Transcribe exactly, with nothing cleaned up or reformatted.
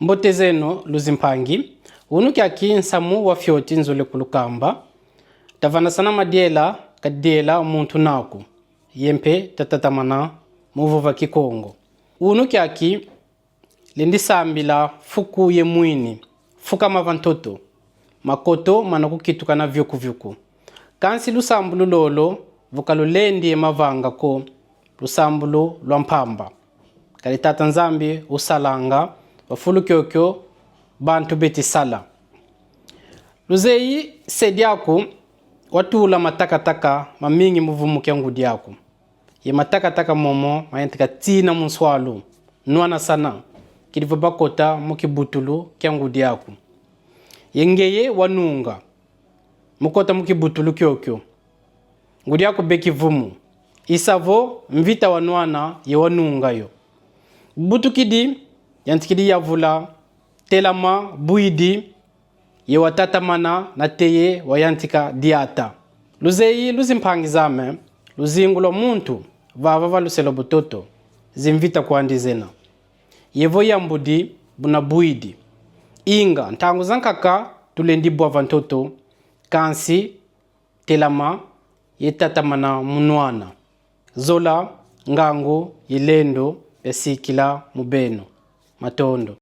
Mbote zeno, luzimpangi. Unu kiaki nsamu wa fioti nzole kulukamba. Tavanasana madiela, kadiela muntu naku. Ye mpe tatatamana mu vova Kikongo. Unu kiaki lendi sambila fuku ye mwini, fukama va ntoto, makoto mana kukitukana viuku-viuku. Kansi lusambulu lolo, vo ka lulendi ye mavanga ko, lusambulu lwa mpamba. Kadi Tata Nzambi usalanga va fulu kiokio bantu beti sala. Luzeyi se diaku watula matakataka mamingi mu vumu kia ngudi aku. Ye matakataka momo mayantika tina mu nswalu, nwanasana, kidi vo bakota mu kibutulu kia ngudi aku. Ye ngeye wanunga, mu kota mu kibutulu kiokio. Ngudi aku beki vumu. I sa vo mvita wanwana ye wanunga yo. Butukidi, yantikidi yavula: Telama, bwidi. Ye watatamana, nate ye wayantika diata. Luzeyi, luzimpangi zame, luzingu lwa muntu, vava va luse lwa butoto, zimvita kwandi zena. Ye vo yambudi, buna bwidi. Inga, ntangu zankaka, tulendi bwa va ntoto, kansi telama, ye tatamana mu nwana. Zola, ngangu ye lendo biasikila mu beno. Matondo.